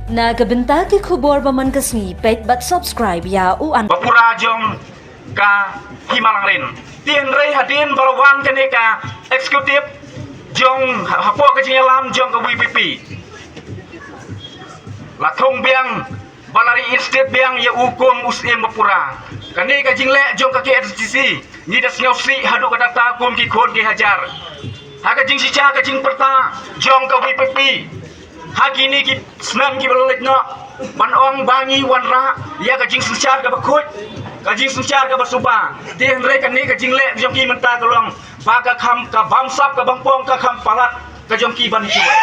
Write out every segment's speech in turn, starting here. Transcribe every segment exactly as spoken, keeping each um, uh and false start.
Na ka bynta ki khubor ba man ka sngi, peit bad subscribe ïa u an. Ba pura jong ka Hima Langrin. Te hynrei hadien ba la wan kane ka executive jong ha-, hapoh ka jingïalam jong ka V P P, la thung biang ba la reinstate biang ïa u kum u Syiem ba pura. Kane ka jingleh jong ka K H A D C ngi da sngewsih haduh katta katta kum ki khun ki hajar. Ha ka jingshisha ka jingpyrta jong ka V P P ha kine ki snem kiba la leit noh, ban ong ba ngi wanrah ïa ka jingsynshar kaba khuid, ka jingsynshar kaba suba. Te hynrei kane ka jingleh jong ki mynta ka long ba ka kham ka bamsap ka bampong ka kham palat ka jong ki ban ïa kiwei.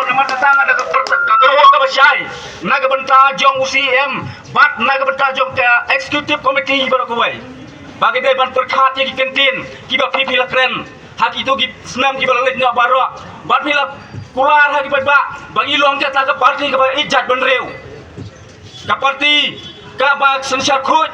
Namar kata nga da ka pyrta ka kyrwoh kaba shai na ka bynta jong u Syiem bad na ka bynta jong ka executive committee baroh kawei, ba ki dei ban pyrkhat ïa ki kyntien kiba phi phi la kren ha kito ki snem kiba la leit noh baroh, bad phi la kular ha ki paidbah ba ngi long kata ka party kaba ïeit jaitbynriew, ka party kaba synshar khuid.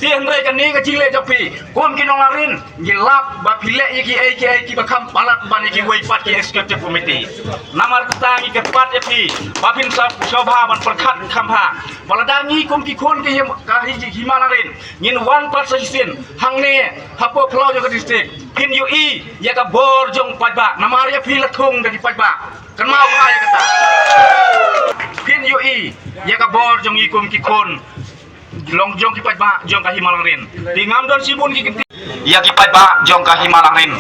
Te hynrei kane ka jingleh jong phi kum ki nong Langrin, ngi lap ba phi leh ïa kiei kiei kiba kham palat ban ïa kiwei pat ki executive committee. Namar kata ngi kyrpad ïa phi ba phin sa sngewbha ban pyrkhat kham bha ba lada ngi kum ki khun ki Him-, ka Hi-, Hima Langrin ngin wan pat sa shisien hangne hapoh phyllaw jong ka district, phin ïohi ïa ka bor jong paidbah. Namar ïa phi la thung da ki paidbah. Kynmaw bha ïa kata. Phin ïohi ïa ka bor jong ngi kum ki khun long jong ki paidbah jong ka Hima Langrin. Te ngam don shibun ki kyntien ïa ki paidbah jong ka Hima Langrin.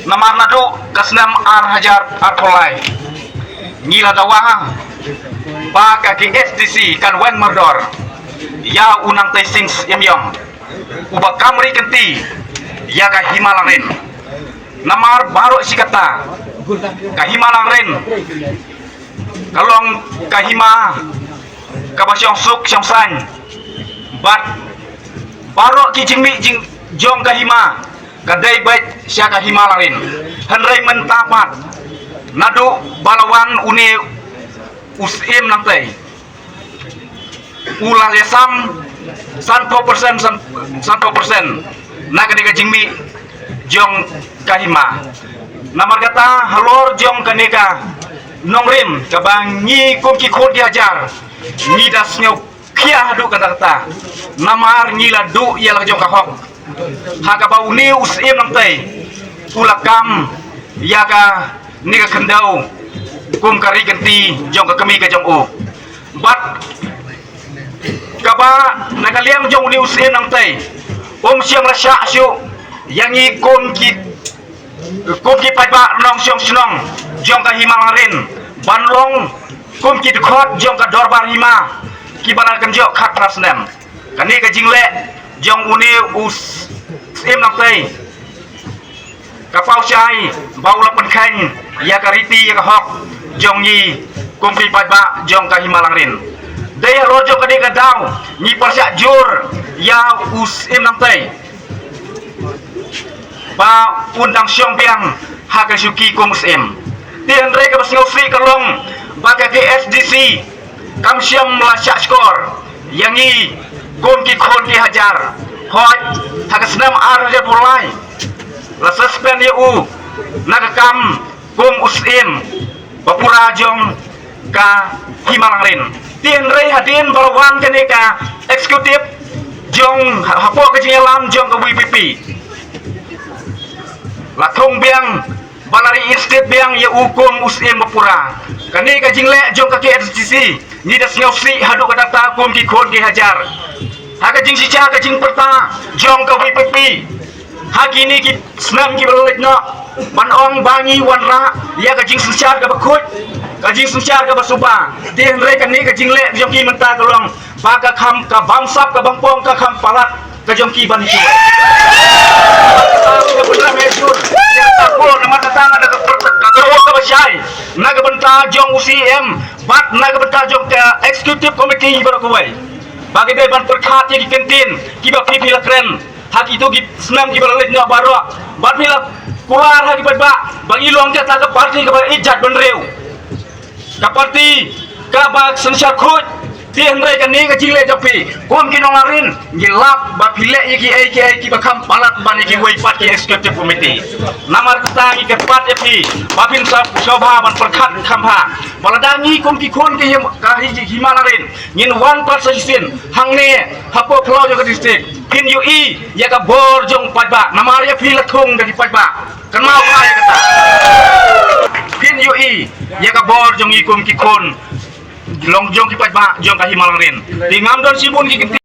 Namar naduh ka snem ar hajar arphew lai ngi la dawa ba ka K H A D C kan wan mardor ïa u Nangtei Sing Syiem Ïong uba kam ri kynti ïa ka Hima Langrin. Namar baroh shi katta ka Hima Langrin ka long ka hima kaba shong suk shong saiñ, bad baroh ki jingmih jing jong ka hima ka dei beit sha ka Hima Langrin. Hynrei mynta pat naduh ba la wan une u Syiem Nangtei, u la ïasam sanphew persen, san-, sanphew persen na kane ka jingmih jong ka hima. Namar kata halor jong kane ka nongrim kaba ngi kum ki khun ki hajar ngi da sngew khia haduh katta katta. Namar ngi la duh ïa la jong ka hok. Ha kaba une u Syiem Nangtei u la kam ïa kane ka khyndew kum ka ri kynti jong ka kmie ka jong u. Bad kaba na ka liang jong une u Syiem Nangtei um shym la shah shuh ïa ngi kum ki kum ki paidbah nongshong shnong jong ka Hima Langrin ban long kum ki dkhot jong ka dorbar hima kiba la kynjoh khatphra snem. Kane ka jingleh jong une u Syiem Nangtei ka paw shai ba u la pynkheiñ ïa ka riti ïa ka hok jong ngi kum ki paidbah jong ka Hima Langrin. Dei halor jong kane ka daw ngi pyrshah jur ïa u Syiem Nangtei ba un dang shong biang ha ka shuki kum u Syiem. Te hynrei kaba sngewsih ka long ba ka K H A D C kam shym la shah shkor ïa ngi kum ki khun ki hajar. Hooid, ha ka snem ar hajar arphew lai la suspend ïa u na ka kam kum u Syiem ba pura jong ka Hima Langrin. Te hynrei hadien ba la wan kane ka executive jong ha-, hapoh ka jingïalam jong ka V P P, la thung biang ba la reinstate biang ïa u kum u Syiem ba pura. Kane ka jingleh jong ka K H A D C ngi da sngewsih haduh katta katta kum ki khun ki hajar. Ha ka jingshisha ka jingpyrta jong ka V P P ha kine ki snem kiba la leit noh ban ong ba ngi wanrah ïa ka jingsynshar kaba khuid, ka jingsynshar kaba suba. Te hynrei kane ka jingleh jong ki mynta ka long ba ka kham ka bamsap ka bampong ka kham palat ka jong ki ban ïa kiwei. Namar kata nga da ka pyrta ka kyrwoh kaba shai na ka bynta jong u C E M bad na ka bynta jong ka executive committee baroh kawei, ba ki dei ban pyrkhat ïa ki kyntien kiba phi phi la kren ha kito ki snem kiba la leit noh baroh, bad phi la kular ha ki paidbah ba ngi long kata ka party kaba ïeit jaitbynriew, ka party kaba synshar khuid. Te hynrei kane ka jingleh jong phi kum ki nonglangrin, ngi lap ba phi leh ïa ki ei ki ei kiba kham palat ban ïa kiwei pat ki executive committee. Namar kata ngi kyrpad ïa phi ba phin sngewbha ban pyrkhat kham bha ba lada ngi kum ki khun ka Hima Langrin ngin wan pat sa shisien hangne hapoh khlaw jong ka district, phin ïohi ïa ka bor jong paidbah. Namar ïa phi la thung da ki paidbah. Kynmaw ïa kata. Phin ïohi ïa ka bor jong ngi kum ki khun long jong ki paidbah jong ka Hima Langrin. Te ngam don shibun ki kynti